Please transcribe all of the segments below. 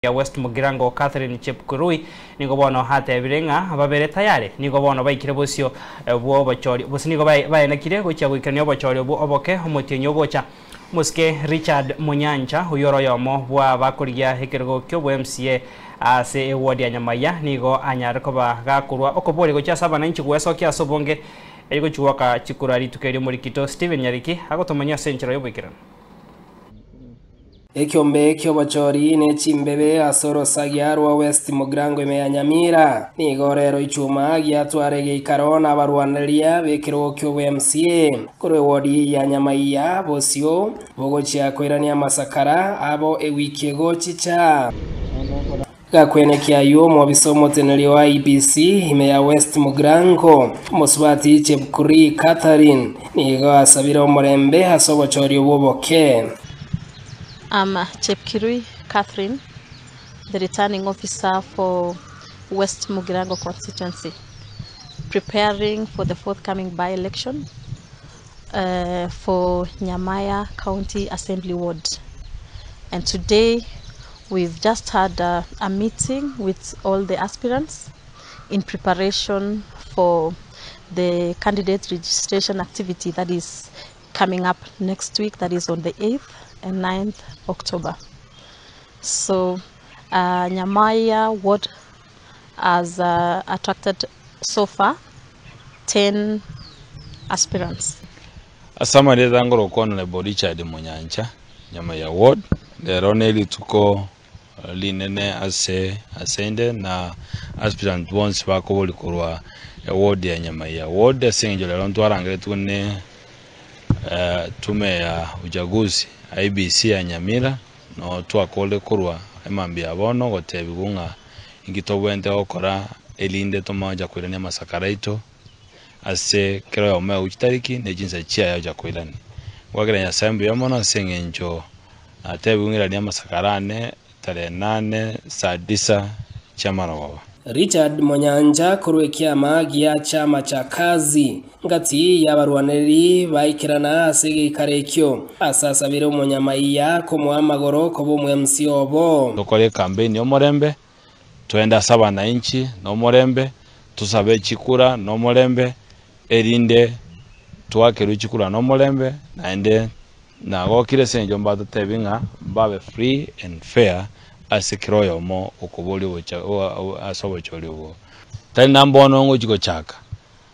ya West Mugirango Catherine Chepkurui nigo bono atebire ng'a babere tayare nigo bono baikire bosio bw'obochori gose nigo baenekire gochia goikerania obochori obwo oboke omotienyi ogocha. Omosike Richard Munyancha oyio ore oyomo bwa bakorigia ekerogo ki'obo MCA ase eward ya Nyamaiya nigo anyare koba gakorwa okoboria gochia ase abananchi gwesokia ase obonge erio gochia goaka chikura rituko erio Omorikito Stephen Nyariki agotomanyia ase enchera y'oboikeranu. Ekiombe ki'obochori ne chimbebe ase orosagia rwa West Mugirango ime ya Nyamira nigo rero ichuma giatwara egeikaro na abarwanereria b'ekerogo ki'obo-MCA korwa ewodi ya Nyamaiya bosio bogochia koirania amasakara abo ewiki egochicha. Gakwenekia ayio omobisa omoteneneri o IEBC ime ya West Mugirango, omosubati Chepkurui Catherine, nigo asabire omorembe ase obochori obwo oboke. I'm Chepkirui Catherine, the returning officer for West Mugirango constituency, preparing for the forthcoming by-election for Nyamaya County Assembly Ward. And today we've just had a, a meeting with all the aspirants in preparation for the candidate registration activity that is coming up next week, that is on the 8th and 9th October. So Nyamaiya ward has attracted so far 10 aspirants. Ase amarieta ngorokwa Honourable Richard Munyancha, Nyamaiya Ward, rero nerituko rinene ase ase inde na aspirant bonsi bakoboria korwa eward ya Nyamaiya Ward ase eng'encho rero ntwarangeretigwe ne tume ya uchaguzi IEBC ya Nyamira no twakorire korwa emambia ya bono gotebiwa ng'a inki tobwenerete gokora erinde tomache koirania amasakara aito ase kera oyomo aegwe chitariki na chinsa chiaye ocha koirania. Ngoakera Nyasaye mbuya mono ase eng'encho natebiwe ng'iranie amasakara ane tarehe nane saa tisa chi'amarogoba. Richard Monyancha korwa ekiama gia Chama cha Kazi ngati y'abarwanereri baikerana ase egeikaro ekio, ase asabire omonyamaiya komoa amagoro koba omo-MC obo. Tokore ekampeini y'omorembe, toende ase abananchi nomorembe, tosabe chikura nomorembe, erinde twakerwe chikura nomorembe, naende nagokire ase eng'encho mbatotebi ng'a mbabe free and fair ase kera oyomo okoboria obocha ase obochori obwo. Tari nambono ngochia gochaka,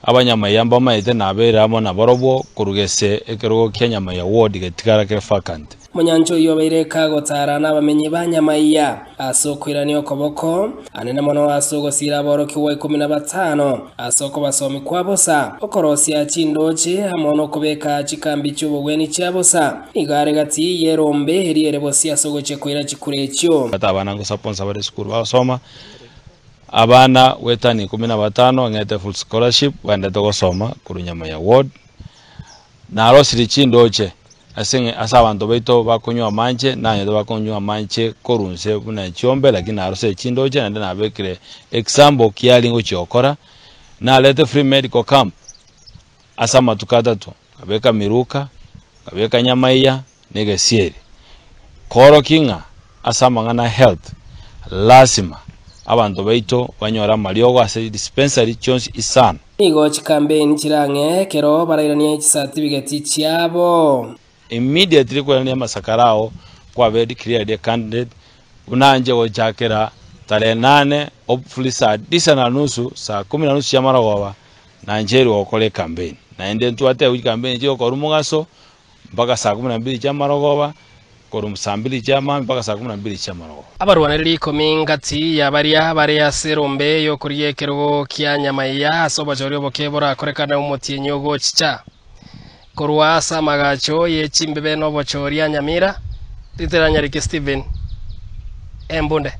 abanyamaiya mbamaete nabeire amo nabarobwo korwa gese ekerogo kia Nyamaiya ward getigara kere vacant. Omonyancha oyio obeire kagotara nabamenyi ba Nyamaiya ase okoirania okoboko, anene mono ase ogosiira aborokigwa ikomi na batano ase okobasomia kwa bosa, okorosia chindooche amo nokobeka chikambi chi'obogwenia chia bosa. Nigo are gati y'erombe eria ere bosio ase ogochia koira chikura echio. Ata abana ngosaponsa bare esukuru bagosoma, abana goetania ikomi na batano ng'ete full scholarship baendete gosoma korwa Nyamaiya ward. Narosirie chindoche ase ng'a ase abanto baito bakonywa amanche, nanyete bakonywa amanche korwa inse buna chiombe, lakini narosirie chindoche naende nabekire example kiaria ngochia gokora, narete free medical camp ase amatuko atato, nkabeka Miruka, nkabeka Nyamaiya na Egesieri, koorokia ng'a ase amang'ana a health lasima abanto baito banyore amariogo ase dispensary chionsi isano. Nigo chikampeni chirang'e ekero barairanie chisatibigeti chiabo. Immediately koirania amasakara ao kwabe declared a candidate buna inche gochakera tarehe nane hopefully saa tisa na nusu saa kumi na nusu chiamarogoba nancheirwe gokora ecampaign naende ntwatebwa chicampaign chigokorwa mogaso mpaka saa kumi na mbili chiamarogoba korwa saa mbili chia mambia mpaka saa kumi na mbili chiamarogoba. Abarwanereri ikomi ngati ya baria bare ase erombe y'okoria ekerogo kia Nyamaiya ase obochori oboke borakorekane omotienyi ogochicha. Korwa ase amagacho ye chimbebe na obochori a Nyamira, Ritera Nyariki Stephen, Embunde.